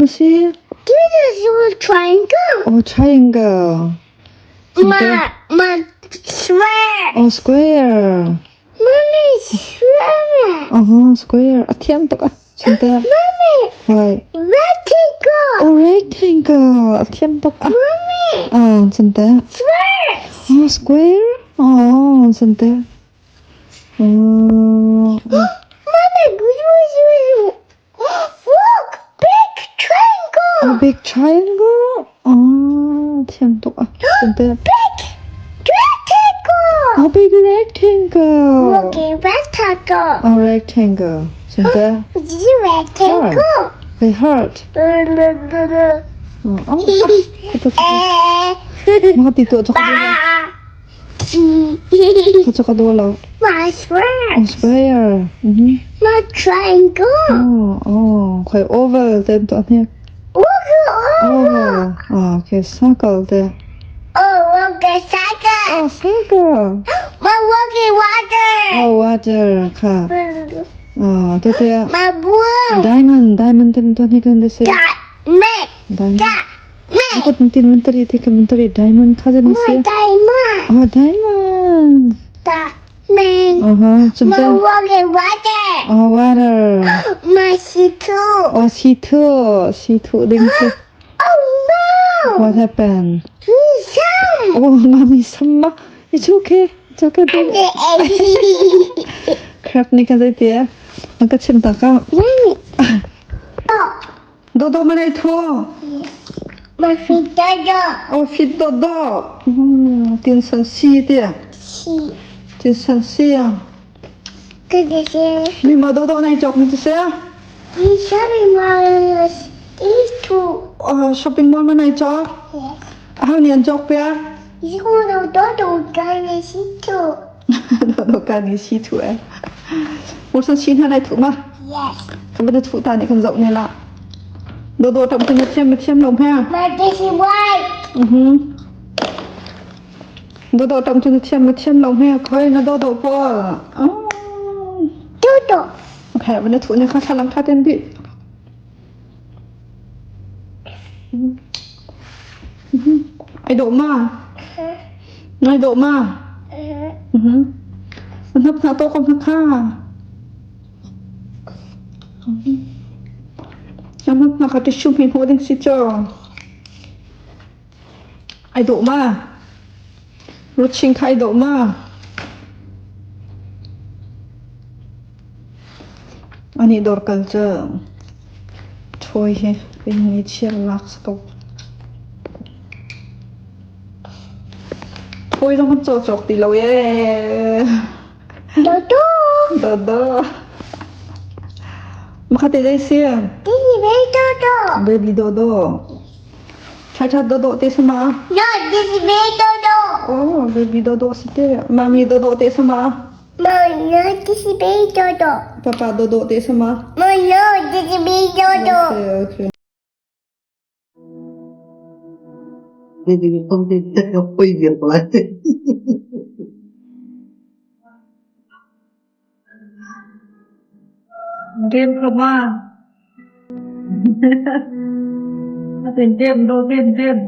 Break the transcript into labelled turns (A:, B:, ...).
A: Si.
B: This is a triangle.
A: Oh, triangle.
B: Ma, ma, square.
A: Oh, square.
B: Mommy, square.
A: Uh-huh, square. A thiam tuk ah. Sante.
B: Mommy.
A: Why?
B: Rectangle.
A: Oh, rectangle. A thiam tuk ah.
B: Mommy.
A: Ah, sante.
B: Square.
A: Oh, square. Oh, sante. Oh.
B: Mommy, Look, big triangle.
A: A big triangle? Oh, thiam tuk ah.
B: Big rectangle.
A: A big rectangle.
B: Look, a rectangle.
A: A rectangle. Sante.
B: Rectangle.
A: They hurt. Oh, oh. Maka tito cho ka Cho ka do
B: My square.
A: Oh, square. Mhm.
B: My triangle.
A: Oh, oh, khoi oval te to ne.
B: Oval.
A: Oval. Oh, okay, circle te.
B: Oh, look at circle.
A: Oh, circle.
B: My look at water.
A: Oh, water. Kha. Oh, te te.
B: My blue.
A: Diamond, diamond te to ne kan de se.
B: Diamond.
A: Diamond.
B: Diamond.
A: Ako tin menteri te ka menteri diamond kha de se.
B: Diamond.
A: Oh, diamond.
B: Diamond.
A: Uh-huh.
B: My look at water.
A: Oh, water.
B: My see-through.
A: Oh, see-through. See-through ding se.
B: Oh no!
A: What happened?
B: Some.
A: Oh, mommy, some. It's okay. It's okay, baby. Crap ni ka zai tia. Ang ka chim ta ka.
B: Mommy.
A: Do do manai thu.
B: Ma fit do.
A: Oh, fit do do. Hmm, tin san si tia.
B: Si.
A: Tin san si à.
B: Cái gì thế?
A: Mi ma do do này chọc ni se.
B: Mi shopping mall is two.
A: Oh, shopping mall ma nai chok.
B: Yes.
A: How ni an chok pia?
B: Is do do do cái này si two.
A: Do do ka ni si thu e. Mo san si na nai thu ma.
B: Yes.
A: Ka ba thu ta ni kan zau ni la. Do do tam kan thiam thiam lo ha.
B: Ma this is white.
A: Mhm. Do do tam chu thiam thiam lo ha khoi na do do po. Oh.
B: Do do.
A: Okay, ba na thu ni kha thalang kha ten bi. Ai do ma. Ai do ma. Mhm. An hap na to kom na kha. An hap na ka tissue pin ho ding si cho. Ai do ma. Ruching khai do ma. Ani dor kal cha thoi he pin ni chiar lak ko. Thoi dong kan cho chok ti lo ye.
B: Do do.
A: Do do. Makati dai sia.
B: This is baby do do.
A: Baby do do. Cha cha do do te sama.
B: No, this is baby do do.
A: Oh, baby do do si te. Mami do do te sama.
B: No, no, this is baby do do.
A: Papa do do te sama.
B: No, no, this is baby do do.
A: Okay, okay. Game ka ba? Atin game do game game.